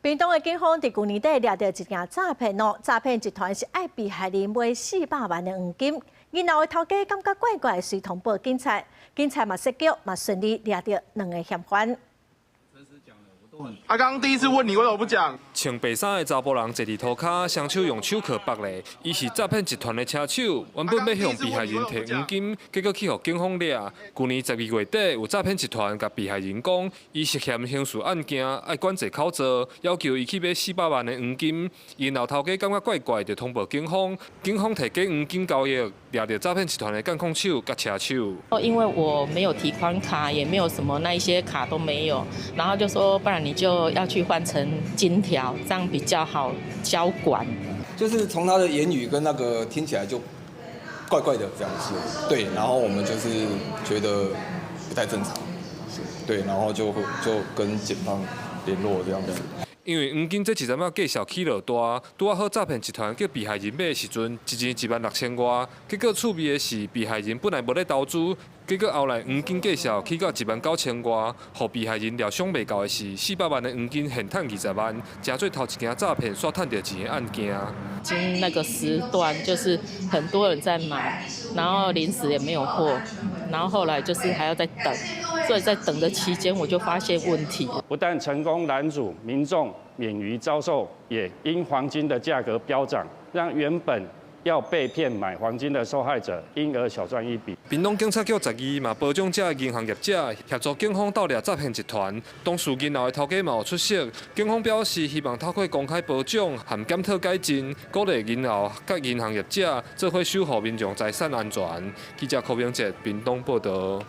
屏東的警方佇舊年底掠著一件詐騙哦，詐騙集團是愛被害人買400萬的黃金，銀樓的頭家感覺怪怪，隨通報警察，警察嘛設局嘛順利掠著兩个嫌犯。阿剛第一次問你，為什麼不講？穿白衫的查埔人坐佇塗跤，雙手用手銬縛咧，伊是詐騙集團的車手，原本欲向被害人提黃金，結果去予警方掠。舊年12月底，有詐騙集團共被害人講，伊涉嫌刑事案件，愛管制口座，要求伊去買四百萬的黃金。𪜶樓頭家感覺怪怪，就通報警方，警方提假黃金交易，掠著詐騙集團的監控手佮車手。因為我沒有提款卡，也沒有什麼那一些卡都沒有，然後就說不然你就要去換成金條，這樣比較好交管。就是從他的言語跟那個聽起來就怪怪的這樣子，對，然後我們就是覺得不太正常，對，然後就跟檢方聯絡這樣子。因為黃金這一陣仔價數起落大，拄仔好詐騙集團叫被害人買的時陣，一錢1萬6千外，結果趣味的是，被害人本來無咧投資，結果後來黃金價數起到1萬9千外，予被害人料想袂到的是，400萬的黃金現趁20萬，成做頭一件詐騙，煞趁著錢的案件。經那個時段就是很多人在買，然後臨時也沒有貨，然後後來就是還要再等，所以在等的期間我就發現問題。不但成功攔阻民眾免於遭受，也因黃金的價格飆漲，讓原本要被騙買黃金的受害者因而小賺一筆。屏東警察局12嘛保障這銀行業者協助警方鬥掠詐騙集團，當事銀樓的頭家嘛有出席。警方表示希望透過公開褒獎和檢討改進，鼓勵銀樓佮銀行業者做伙守護民眾財產安全。記者柯明哲屏東報道。